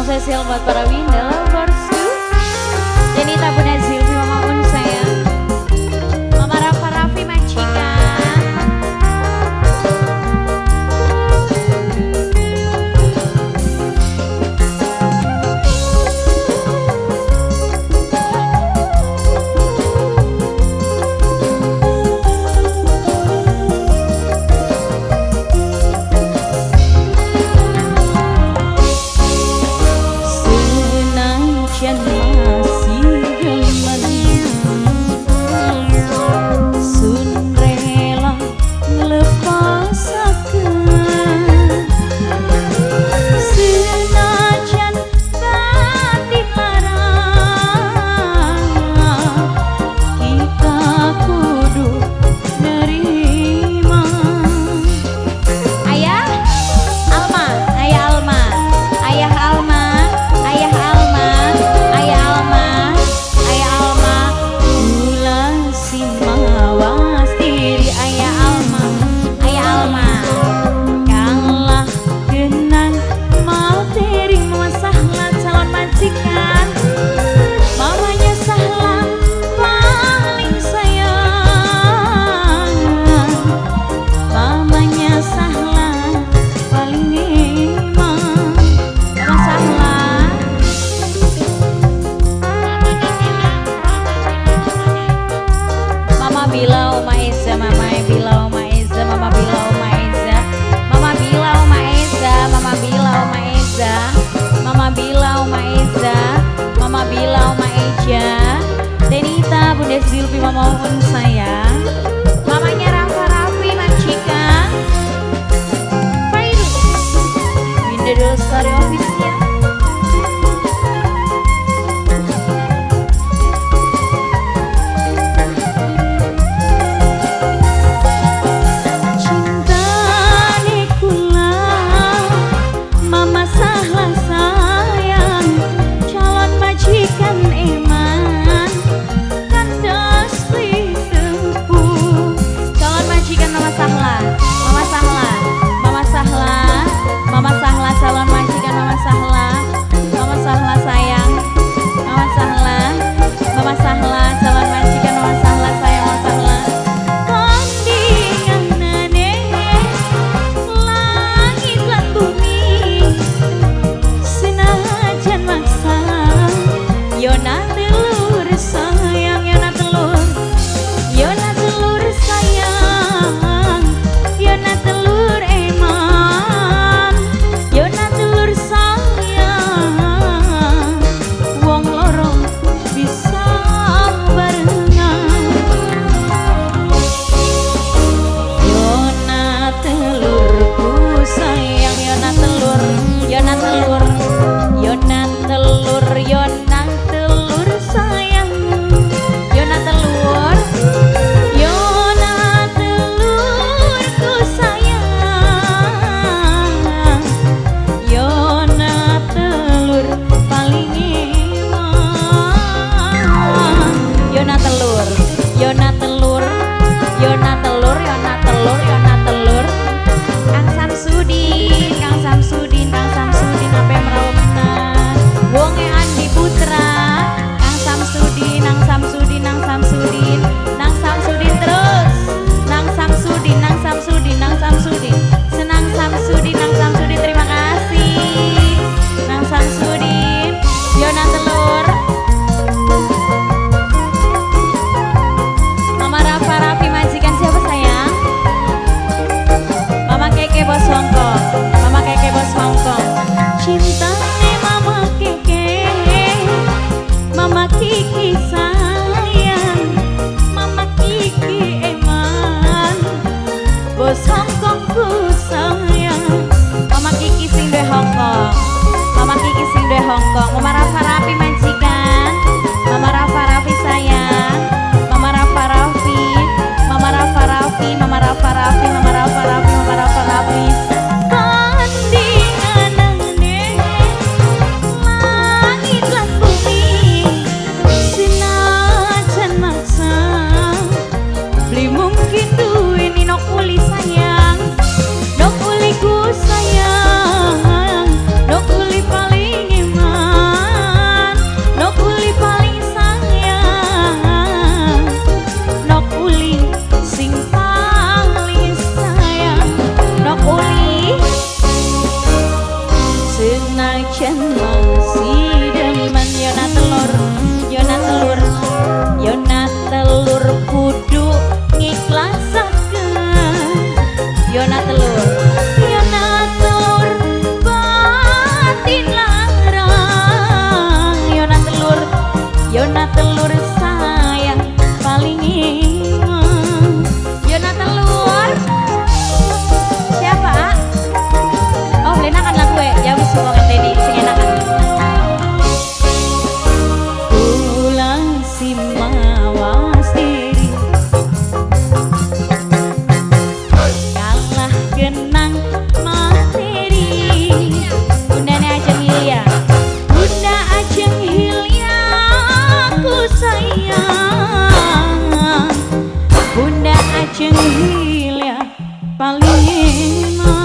Spesial buat para Winda Loversku. Denita Bunda Zilvi, Mama Un sayang, Mama Rafa Raffi majikan. Denita Bunda Zilvi, Mama Un sayang, mamanya Rafa Raffi majikan, Fairuz Winda Lestari Official. Cintane kula Mama Sahla sayang, calon majikan eman. Mama Sahla, Mama Sahla, Mama Sahla, Mama Sahla, calon majikan Mama Sahla, Mama Sahla sayang, Mama Sahla, Mama Sahla, calon majikan Mama Sahla sayang, Mama Sahla. Kandinganane langit lan bumi, senajan maksa, yona telur sayang, yona telur, yona telur sayang, yona telur eman, yona telur sayang, wong loro bisa barengan. Yona telurku sayang, yona telur, yona telur, yona telur, yona telur sayang, yona telur, yona telurku sayang, yona telur paling eman. Yona telur, yona telur, yona telur, yona telur, yona telur. Kang Samsudin, Kang Samsudin, Kang Samsudin ape merawa menang. Wonge Andi Putra, Kang Samsudin, Nang Samsudin, Nang Samsudin, Nang Samsudin terus, Nang Samsudin, Nang Samsudin, Nang Samsudin, Senang Samsudin, Nang Samsudin, terima kasih, Nang Samsudin, Yona telur, Mama Rafa Raffi majikan siapa sayang? Mama Keke Bos Hongkong, Mama Keke Bos Hongkong. Cintane Mama Keke, Mama Kiki sayang, Mama Kiki eman, Bos Hongkongku sayang. Mama Kiki sing duwe Hongkong, Mama Kiki sing duwe Hongkong. Mama Rafa Raffi majikan, Mama Rafa Raffi sayang, Mama Rafa Raffi, Mama Rafa Raffi, Mama Rafa Raffi, Mama Rafa Raffi, Mama Rafa Raffi. Kandinganane pancen masih demen. Yona telur, Yona telur, Yona telur kudu ngiklasaken. Yona telur, Yona telur batin larang. Yona telur, Yona telur sayang paling iman. Yona telur siapa? Oh, enakan lagu ya wis kok ngerteni sing enakan. Kula simawas diri kalah genang materi. Bundane Ajeng Hilya, Bunda Ajeng Hilya ku sayang. Bunda Ajeng Hilya paling enak.